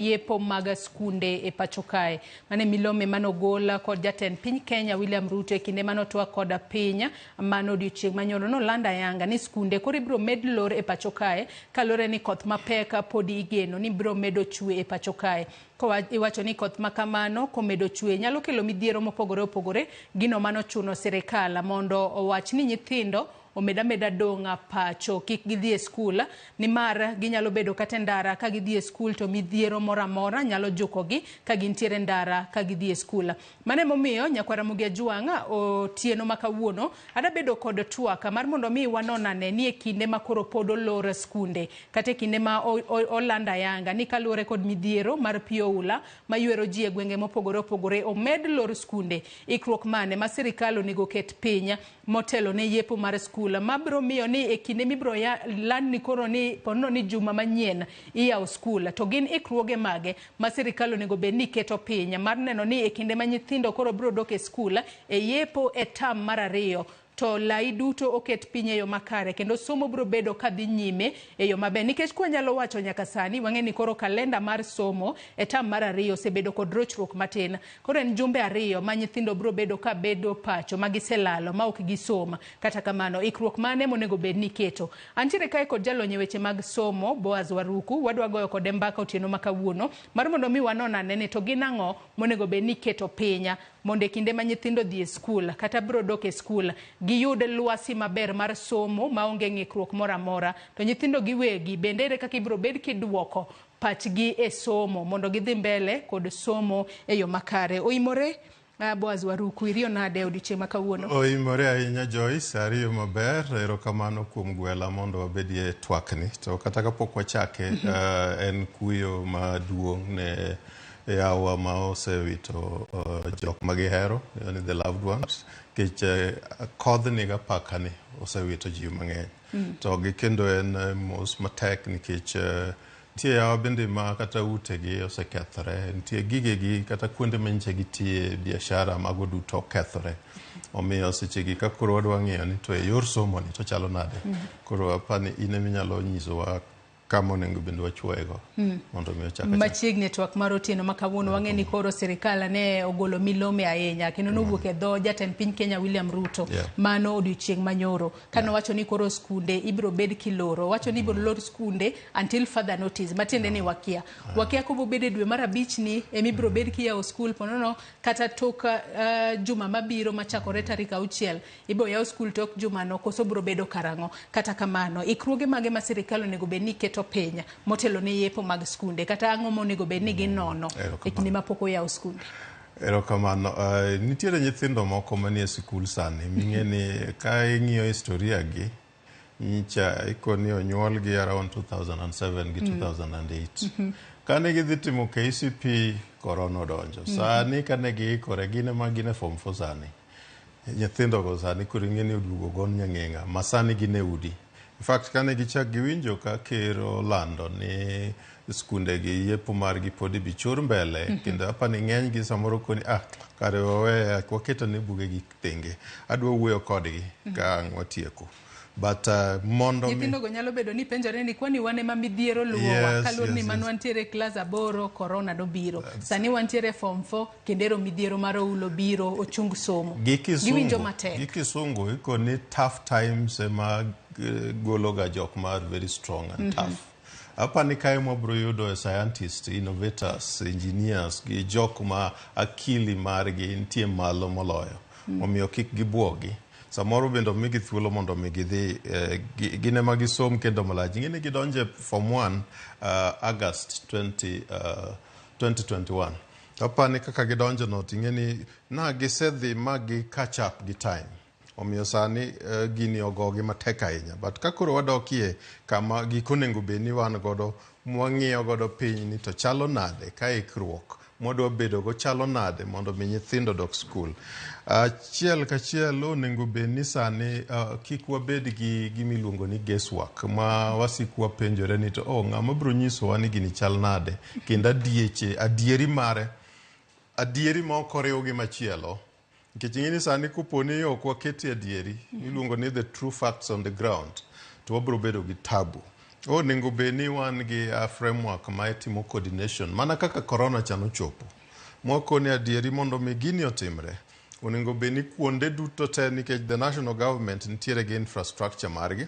Yepo mag skunde e pacho kae. Mano e milome mane ogol kod jatend piny Kenya William Ruto e kinde mane otwak kod piny mano odiochieng' manyoro nolando ayanga ni skunde koro ibiro med lor e pacho kae kaluwore ni koth mapek podi igeno ni biro medo chwe e pacho kae. Kowa, iwacho ni koth ma kamano komedo chwe nyalo kelo midhiero mopogore opogore, gino mano chuno sirikal mondo owach ni nyithindo omed ameda dong' pacho kik gidhi e skul nimar ginyalo bedo kata e ndara ka gidhi e skul to midhiero moro amora nyalo jukogi ka gintiere ndara ka gidhi e skul. Mano emomiyo nyakwar Ramogi Ajwang' otieno ma kawuono ada bedo kod twak mar mondo mi wanon ane ni e kinde ma koro pod olor skunde kata e kinde ma oland ayanga ni kaluwore kod midhiero mar pi oula maywero ji e gwenge mopogore opogore omed lor skunde, ikruok mane ma sirikal onego oket piny motelo ne yepo mar skul ma biro miyo ni e kinde mibiro land ni koro ni ponono ni juma manyien iyawo skul to gin ikruoge mage ma sirikal onego bed ni keto piny mar neno ni e kinde ma nyithindo koro biro dok e skul e yepo e tam mar ariyo to lai duto oket piny e yo makare kendo somo biro bedo ka dhi nyime e yo maber nikech kwanyalo wacho nyaka sani wang'e ni koro kalenda mar somo e tam mar ariyo osebedo kod rochruok matin. Koro en jumbe ariyo ma nyithindo biro bedo ka bedo pacho ma giselalo ma ok gisom. Kata kamano, ikruok mane monego bed ni iketo? Antiere kae kod jalony e weche mag somo, Boaz Waruku. Wadwa goyo kode mbaka otieno ma kawuono mar mondo mi wanon ane ni to gin ang'o monego bed ni iketo piny mondo e kinde ma nyithindo dhi e skul kata biro dok e skul giyud lwasi maber mar somo maonge ng'ikruok moro amora. To nyithindo giwegi bende ere kaka ibiro bed kiduoko pachgi e somo mondo gidhi mbele kod somo e yo makare. Oimore Boaz Waruku, iriyo nade e odiochieng' ma kawuono? Oimore ahinya Joyce, ariyo maber. Erokamano kuom gwela mondo wabedie e twakni. To kata kapok wachake, en kuyo maduong' ne yawa ma osewito jok ma gihero, yani the loved ones, nikech kodhni gi apakani osewito ji mang'eny. To gi kendo en mos matek nikech nitie yawa bende ma kata utegi osekethore, nitie gigegi kata kuonde ma nyicha gitiye biashara mago duto okethore. Omiyo sechegi ka koro wadwa ng'iyo ni to e yor somo ni to chalo nade, koro apani in ema inyalo nyisowa kama onego bende wachuoyego mondo mi ochak achak. Machiegni e twak mar otieno ma kawuono wang'e ni koro sirikal ne ogolo milome ahinya kendo nowuok e dho jatend piny Kenya William Ruto mano odiochieng' manyoro kane owacho ni koro skunde ibiro bed kiloro. Owacho ni ibiro lor skunde until further notice, matiende ni wakia. Wakia kobo bedo e dwe mar abich ni ema ibiro bed kiyawo skul ponono kata tok juma mabiro machakore tarik 6 ibiro yaw skul tok jumano koso biro bedo karang'o. Kata kamano, ikruoge mage ma sirikal onego bed ni keto piny motelo ne yepo mag skunde kata ang'o monego bed ni ginono e kinde ma pok oyaw skunde? Erokamano. Nitiere nyithindo moko manie sikul sani ming'e ni ka ing'iyo historia gi nyicha ikoni onyuolgi around 2007 gi 2008. Kane gidhi timo KCPE, corona odonjo. Sani kane giikore gin ema gin e form 4 sani. Nyithindo go sani koro ing'e ni oduogo gon nyang'eng'a ma sani gin e udi. In fact kane gichak giwinjo ka ker olando ni skunde gi yepo margi pod ibi chor mbele kendo apani ng'eny gi samoro koni ah kare wawe waketo ne buge gi thenge adwa wuoyo kodgi ka ang' watieko but mondo mi Nyithindo go nyalo bedo ni penjore ni kwani wan ema midhiero luwowa kaluwore ni mane wantiere e klas 8 corona nobiro. Sani wantiere form 4 kendo ero midhiero mar oulo biro ochung somo. Giwinjo matek. Gi kisungu ikoni tough times ema golo ga jok ma are very strong and tough. Apani kae mwabro yudo scientists, innovators, engineers gi jok ma akili margi nitie malo moloyo. Omiyo kik gibuogi. Samoro bende omigi thuolo mondo mi gidhi gin ema gisom kendo malach. Ing'e ni gidonjo e form 1 August 2021. Apani kaka gidonjo no ting'e ni na gisedhi ma gi catch up gi time. Omiyo sani gini ogogi matek ahinya. But ka koro wadokie kama gik onego bed ni wan godo mwang'iyo godo piny ni to chalo nade ka ikruok mwadwa bedo go chalo nade mondo mi nyithindo dok skul. Achiel kachiel onego bed ni sani kik wabed gi gima iluongo ni guesswork ma wasik wapenjore ni to oh, ng'ama biro nyisowa ni gini chal nade kendo adieche adieri mare adieri ma ok oriw gi machielo nikech ing'e ni sani kopo ni ok waketi adieri miluongo ni the true facts on the ground to wabiro bedo gi tabu. Onego bed ni wan gi framework ma itimo coordination mana kaka corona cha nochopo. Mwakoni adieri mondo mi gini otimre, onego bed ni kuonde duto te nikech the national government nitiere gi infrastructure margi,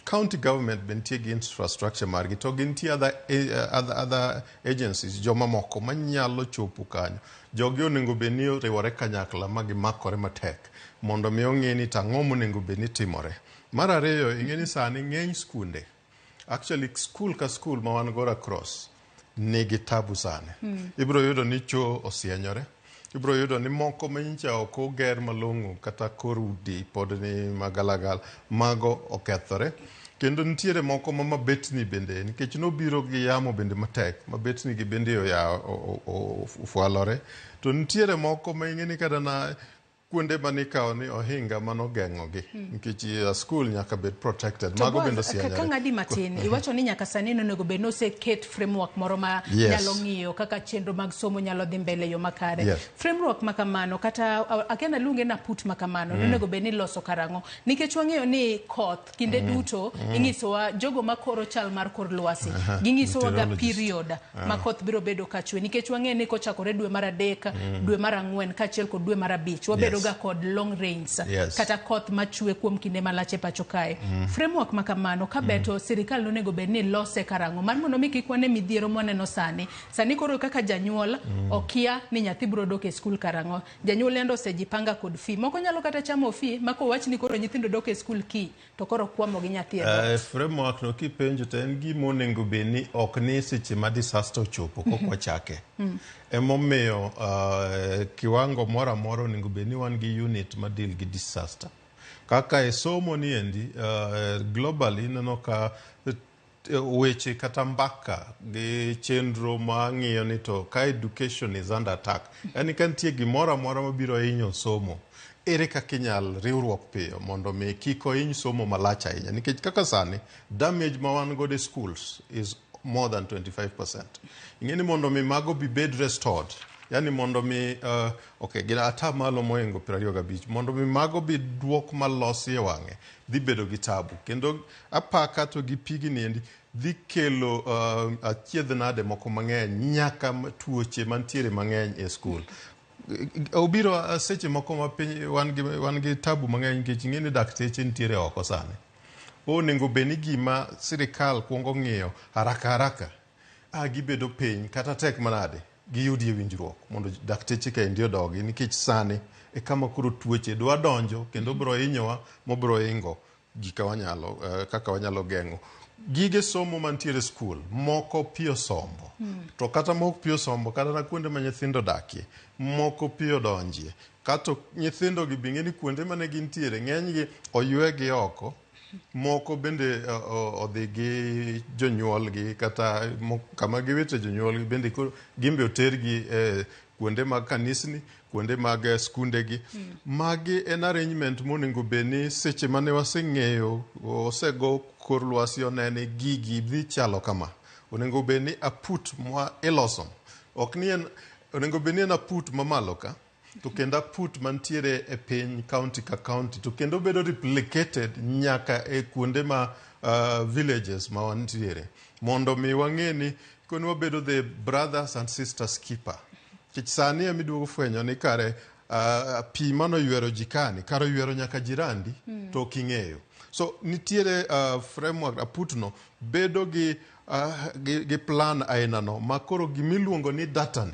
county government be nitie gi infrastructure margi, to gintie other agencies jomamoko manyalo chopo kanyo. Jogi onego bed ni oriwore kanyakla ma gimakore matek mondo mi ong'e ni to ang'o monego bed ni timore. Mar ariyo, ing'e ni sani ng'eny skunde, actually school ka school ma wan godo across nigi tabu sani. Ibiro yudo ni cho osienyore, ibiro yudo ni moko manyicha ok oger malong'o kata kor udi pod ni magalagala, mago okethore. Kendo nitiere moko ma mabetni bende nikech nobiro gi yamo bende matek, mabetni gi bende oya ofwalore. To nitiere moko ma ing'e ni kata na kuonde manikawo ni ohinga manogeng'ogi nikech school nyaka bed protected, mago bende osienyore. Ka ng'adi matin, iwacho ni nyaka sani onego bed ni oseket framework moro ma nyalo ng'iyo kaka chenro mag somo nyalo dhi mbele yo makare. Framework ma kamano kata akia naluonge na put ma kamano onego bed ni iloso karang'o? Nikech wang'eyo ni koth kinde duto ing'isowa jogo makoro chal mar kor lwasi, ging'isowa ga period ma koth biro bedo kachwe, nikech wang'eyo ni kochakore dwe mar 3, dwe mar 4 kaachiel kod dwe mar 5 wabedo ga kod long rains, kata koth machwe kuom kinde malach e pacho kae. Framework ma kamano ka beto sirikal nonego bed ni lose karang'o mar mondo mi kik wane midhiero mwaneno sani. Sani koro kaka janyuol okia ni nyathi biro dok e skul karang'o. Janyuol yando osejipanga kod fee. Moko nyalo kata chamo fee ma kowach ni koro nyithindo dok e skul ki to koro kwamo gi nyathi e dhoot. Framework no kipenjo to en gima onego bed ni ok ni seche ma disaster ochopo kok wachake. Emomiyo kiwango moro amora onego bed ni wan gi unit ma deal gi disaster. Kaka e somo ni endi, globally ineno ka weche kata mbaka gi chenro ma ng'iyo ni to ka education is under attack, yani ka nitie gimoro amora mabiro hinyo somo, ere kaka inyal riwruok piyo mondo mi kik ohiny somo malach ahinya, nikech kaka sani damage ma wan godo e schools is more than 25%. Ing'e ni mondo mi mago bi bed restored, yani mondo mi okay, gin ata malo mohingo 25, mondo mi mago bi duok malosi e wang'e dhi bedo gi tabu, kendo apaka to gi pigni endi dhi kelo achiedh nade moko mang'eny nyaka tuoche mantiere mang'eny e skul. Obiro seche moko ma piny wan gi tabu mang'eny nikech ing'e ni dakteche nitiere oko sani. Onego bed ni gima sirikal kuongo ng'iyo haraka haraka, gibedo piny kata tek manade giyudie winjruok mondo dakteche kaendi odogi, nikech sani e kama koro tuoche dwa donjo kendo biro hinyowa mobiro hingo gika wanyalo kaka wanyalo geng'o. Gige somo mantiere skul moko pi osombo, to kata mok pi osombo kata na kuonde ma nyithindo odakie moko pi odonjie, kato nyithindo gi bing'e ni kuonde mane gintiere ng'enygi oywegi oko, moko bende odhi gi jonyuolgi kata kama giwite jonyuolgi bende gimbe otergi kuonde mag kanisni, kuonde mag skundegi. Magi en arrangement monego bed ni seche mane waseng'eyo osego kor lwasi onene gigi dhi chalo kama, onego bed ni aput ma iloso ok ni en, onego bed ni en aput mamalo ka to kendo aput mantiere e piny county ka county to kendo bedo replicated nyaka e kuonde ma villages ma wantiere, mondo mi wang'e ni koni wabedo the brothers and sisters keeper. Nikech sani ema iduogo fwenyo ni kare pi manoywero ji kani kare oywero nyaka jirandi to ok ing'eyo. So nitiere framework aputno bedo gi plan ainano ma koro gimiluongo ni data ni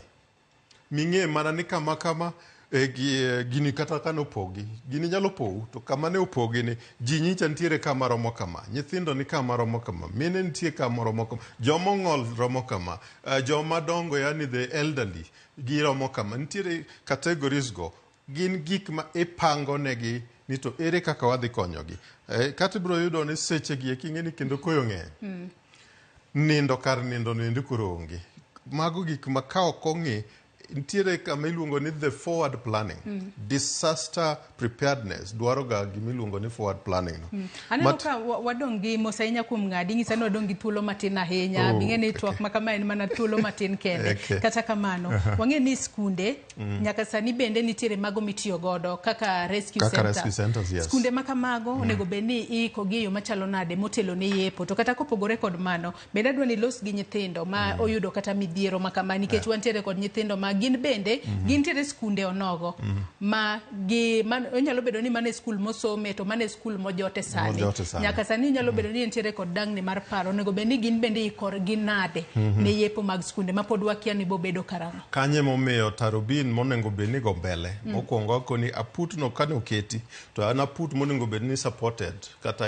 ming'e mana ni kama kama gini kata kanopogi gini nyalo pou to kama ne opogi ni ji nyicha nitiere kama romo kama, nyithindo ni kama romo kama, mine nitie kama romo kama, joma ong'ol romo kama, joma dongo yani the elderly gi romo kama. Nitiere categories go, gin gik ma ipango negi ni to ere kaka wadhi konyogi. Kata ibiro yudo ni seche gi eki ing'e ni kendo koyo ng'eny, nindo kar nindo no endi koro onge. Mago gik ma ka ok ong'i Nitiere kama iluongo ni the forward planning. Disaster preparedness dwaro ga gima iluongo ni forward planning no. Aneno ka wadong' gi mos ahinya kuom ng'adi, ing'isa ni wadong' gi thuolo matin ahinya. Oh, Bing'e ni twak ma kama en mana thuolo matin kende. Kata kamano, wang'e ni skunde nyaka sani bende nitiere mago mitiyo godo kaka rescue Kaka center. rescue centers, yes. Skunde ma kamago onego bed ni iiko gi e yo machalo nade motelo ne yepo. To kata kopogore kod mano, bende adwa ni ilos gi nyithindo ma oyudo kata midhiero ma kama nikech wantiere kod nyithindo ma gin bende gintiere skunde onogo ma gi man, onyalo bedo ni mano e skul mosome to mano e skul mojote sani. Mojote sani. Nyaka sani nyalo bedo ni entiere kod dangni mar paro. Onego bed ni gin bende ikorgi nade ne yepo mag skunde ma pod wakia ni bobedo karang'o. Kanye momiyo tarubin monego bed ni go mbele. Mokwongo akoni aput no kane oketi to an aput monego bed ni supported kata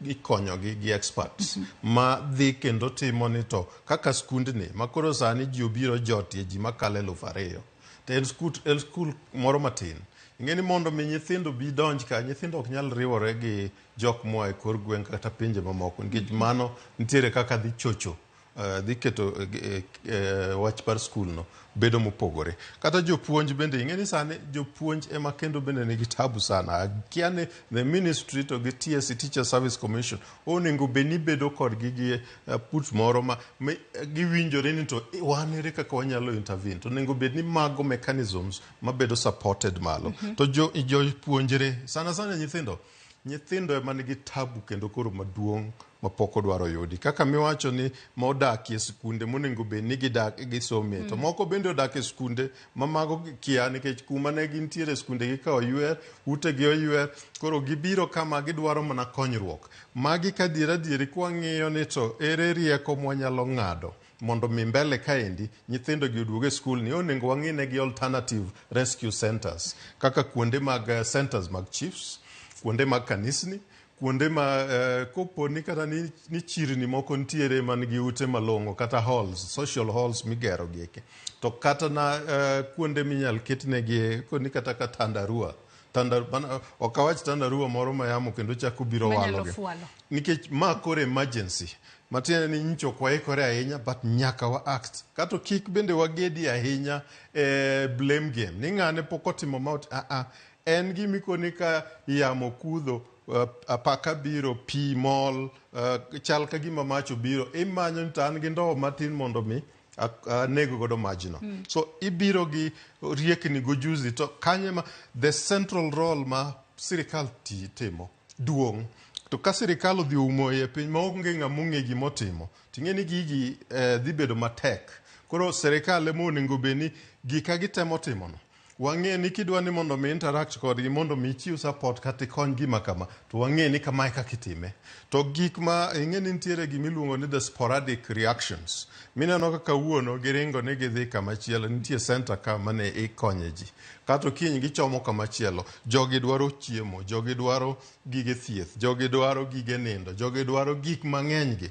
ikonyogi gi experts ma dhi kendo timo ni to kaka skundni ma koro sani ji obiro jotie ji makalo 2000 to en skul moro matin. Ing'e ni mondo mi nyithindo bi donj ka, nyithindo ok nyal riwore gi jok moa e kor gweng' kata pinje mamoko nikech mano nitiere kaka dhi chocho dhi keto wach mar skul no bedo mopogore. Kata jopuonj bende ing'e ni sani jopuonj ema kendo bende nigi tabu sana. Akia ni the ministry to gi TSC, Teacher Service Commission, onego bed ni bedo kodgi gi put moro ma giwinjore ni to wan ere kaka wanyalo intervene. To onego bed ni mago mechanisms mabedo supported malo. To jopuonjre sana sana nyithindo, nyithindo ema nigi tabu kendo koro maduong' mapok odwaro yudi. Kaka miwacho ni modakie skunde monego bed ni gidak gisomie. To moko bende odak e skunde ma mago kia nikech kuma ne gintiere skunde gi ka oywer, ute gi oywer, koro gibiro kama gidwaro mana konyruok. Magi ka adier adieri kwang'iyo ni to ere rieko mwanyalo ng'ado mondo mi mbele kaendi nyithindo gi oduog e skul ni onego wang'i negi alternative rescue centers kaka kuonde mag centers mag chiefs, kuonde mag kanisni, kuonde ma kopo ni kata ni chirni moko nitiere man gi ute malong'o kata halls, social halls migero gieki. To kata na kuonde minyal ketnegi koni kata ka tandarua. Ok awach tandarua moro ma yamo kendo chako biro Manyalo walogi. fualo. Nikech ma koro emergency. Matiende ni nyocha ok waikore ahinya but nyaka wa act. Kato kik bende wagedi ahinya e blame game. Ni ng'ane pok otimo ma En gimikoni ka yamo kudho, apaka biro, pi mol, chal ka gima mach obiro, imanyo ni to an gi ndowo matin mondo mi anego godo majno. So ibiro gi riekni gojuzi to kanye ma the central role ma sirikal timo duong'. To ka sirikal odhi oumo iye piny maonge ng'ama ong'e gimotimo, ting'e ni gigi dhi bedo matek. Koro sirikal ema onego bed ni gika gitemo timono. Wang'e ni kidwa ni mondo mi interact kodgi mondo mi ichiw support kata ikony gima kama, to wang'e ni kamae kaka itime. To gik ma ing'e ni nitiere gima iluongo ni the sporadic reactions. Mineno ka kawuono giringo ni gidhi kama chielo, nitie center ka mane ikonye ji. Kato kiny gichomo kama chielo, jogi dwaro chiemo, jogi dwaro gige thieth, jogi dwaro gige nindo, jogi dwaro gik mang'eny gi.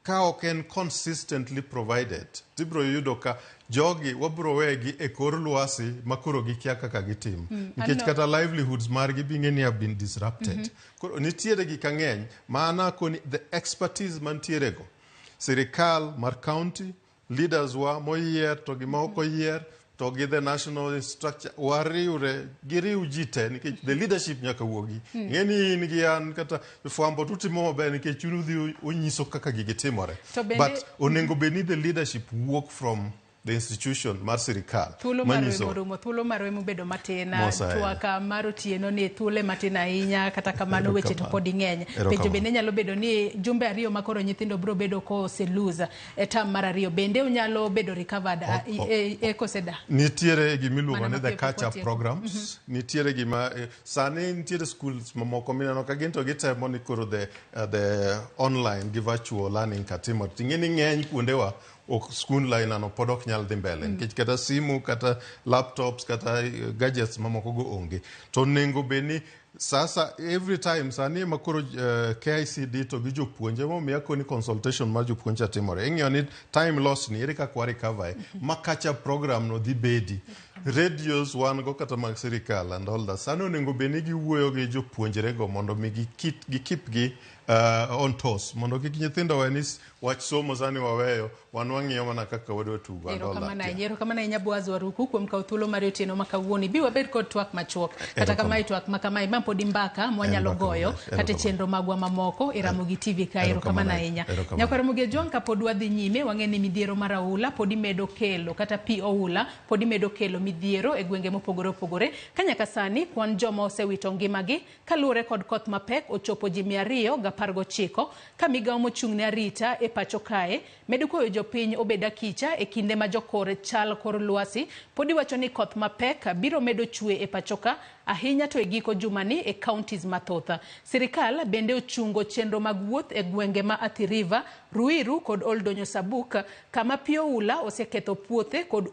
Ka ok en consistently provided, tibiro yudo ka jogi wabiro wegi e kor lwasi ma koro gikia kaka gitim. Nikech kata livelihoods margi bing'e ni have been disrupted. Koro nitiere gik ang'eny ma an akoni the expertise mantiere go. Sirikal mar county, leaders wa moyier to gi ma ok oyier, to gi the national structure, wariwre, giriw ji te nikech the leadership nyaka wuogi. Ing'e ni in gi an kata fwambo tutimo maber nikech un udhi unyiso kaka gigi timore. To bende- But onego bed ni the leadership wuok from the institution mar sirikal. Thuolo mar manyiso- wemo rumo, thuolo mar wemo bedo matin. Mos ahinya. Twak mar otieno ni thuolo matin ahinya, kata kamano weche to Erokamano. pod ng'eny. Erokamano. Penjo bende nyalo bedo ni jumbe ariyo ma koro nyithindo biro bedo ko ose lose e term mar ariyo, bende unyalo bedo recovered e kose da? Nitiere gima iluongo Mana ni the mapiyo pok catch up watieko. programs. Nitiere gima sani nitiere schools mamoko mineno ka gin to gitemo ni koro the online gi virtual learning ka timore. Ting'e ni ng'eny kuondewa ok skund line no pod ok nyal dhi mbele nikech kata simu kata laptops kata gadgets mamoko go onge. To onego bed ni sasa every time sani ema koro KICD to gi jopuonje emomiyo akoni consultation mar jopuonj cha timore. Ing'iyo ni time loss ni ere kaka wa recover ma catch up program no dhi bedi. Radios wan go kata mag sirikal and all that. Sani onego bed ni giwuoyo gi jopuonjre go mondo mi gikip gi on toes mondo kik nyithindo we ni wach somo sani waweyo, wan wang'iyo mana kaka wadwa tugo and all that. Erokamano ahinya, erokamano ahinya Boaz Waruku kuom kawo thuolo mari otieno ma kawuono. Ibi wabed kod twak machuok. Kata kamae twak ma kamae ma podi mbaka mwanyalo goyo kata e chenro magwa mamoko e Ramogi TV ka. Erokamano ahinya. Nyakwar Ramogi Ojwang', kapod wadhi nyime, wang'e ni midhiero mar oula podi medo kelo kata pi oula podi medo kelo midhiero e gwenge mopogore opogore. Ka nyaka sani kwan joma osewito ngimagi kaluwore kod koth mapek ochopo ji 219, ka migawo mochung' ne arita e pacho kae medo kwayo jopiny obed akicha e kinde ma jokor chal kor lwasi podi wacho ni koth mapek biro medo chwe e pacho ka, ahinya to e giko jumani e counties mathoth. Sirikal bende ochungo chenro mag wuoth e gwenge ma Athi River, Ruiru kod Oldonyo Sabuk, kama pi oula oseketho puothe kod